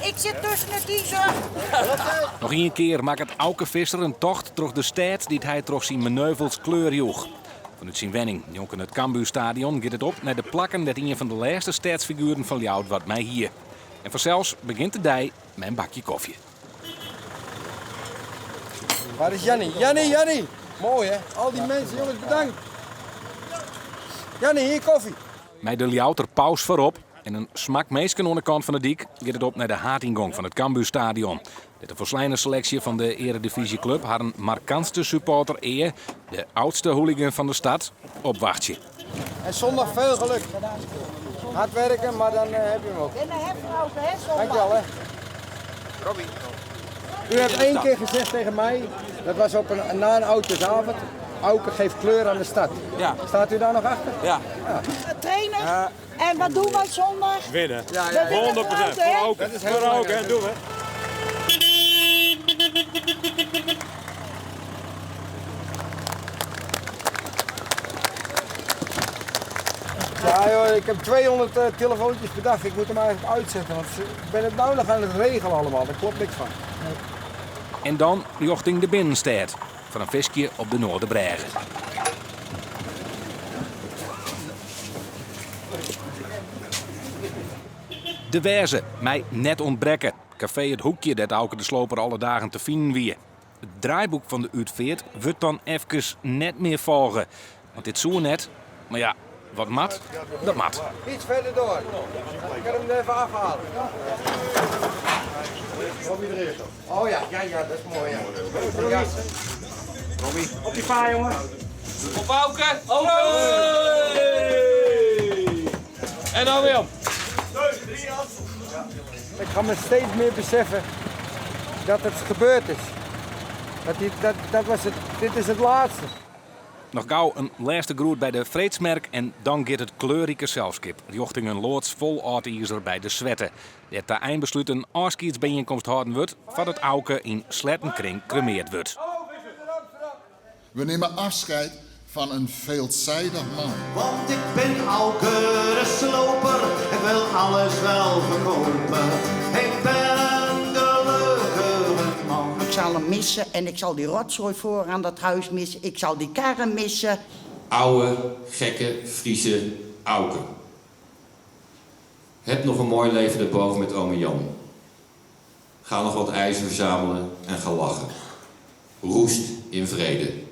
Ik sit tusken it izer. Noch ien kear makket Auke Visser in tocht troch de stêd dy't hy troch syn meneuvels kleur joech. Fanút syn wenning njonken it Cambuurstadion giet it op nei de plakken dêr't ien fan de lêste stedsfigueren fan Ljouwert wat mei hie. En fansels begjint de dei mei in bakje kofje. Waar is Jannie? Jannie, Jannie! Mooi hè? Al die mensen, jongens bedankt! Jannie, hier koffie! Mei de Ljouwerter paus foarop en in smak minsken oan de kant fan de dyk giet it op nei de haadyngong fan it Cambuurstadion, dêr't de folsleine seleksje fan de earedivyzjeklup harren markantste supporter ea, de oudste hooligan van de stad, opwachtsje. En zondag veel geluk. Hard werken, maar dan heb je hem ook. Dankjewel hè. U hebt één keer gezegd tegen mij, dat was op een, na een oudjaarsavond, Auke geeft kleur aan de stad. Ja. Staat u daar nog achter? Ja. Trainer, en wat doen wij zondag? Winnen. Ja, ja, We winnen 100%. groot, hè? Voor Auke. Dat is heel Voor Auke, belangrijk. doen we. Ja joh, ik heb 200 telefoontjes per dag. Ik moet hem eigenlijk uitzetten, want ik ben het nou nog aan het regelen allemaal. Daar klopt niks van. En dan rjochting de binnenstêd foar in fiskje op de Noarderbrêge. De Wêze mei net ûntbrekke. Kafee Het Hoekje dêr't Auke de Sloper alle dagen te finen wie. It draaiboek fan de útfeart wurdt dan efkes net mear folge. Want dit soe net, mar ja, wat moat, dat moat. Iets verder door. Ik kan hem er even afhalen. Oh ja, ja, ja, dat is mooi. Ja. Ja. Op die pa, jongen. Op Auke. En dan weer om. Ik ga me steeds meer beseffen dat het gebeurd is. Dat, die, dat, dat was het, dit is het laatste. Noch gau in lêste groet by de freedsmerk en dan giet it kleurrike selskip rjochting in loads fol âld izer by de Swette, dêr't ta einbeslút in ôfskiedsbyienkomst hâlden wurdt foardat Auke yn sletten kring kremeard wurdt. We nemen afscheid van een veelzijdig man. Want ik ben Auke de Sloper, ik wil alles wel verkopen. Ik ben een gelukkige man. Ik zal hem missen en ik zal die rotzooi voor aan dat huis missen. Ik zal die karren missen. Ouwe, gekke, Friese Auke. Heb nog een mooi leven erboven met ome Jan. Ga nog wat ijzer verzamelen en ga lachen. Roest in vrede.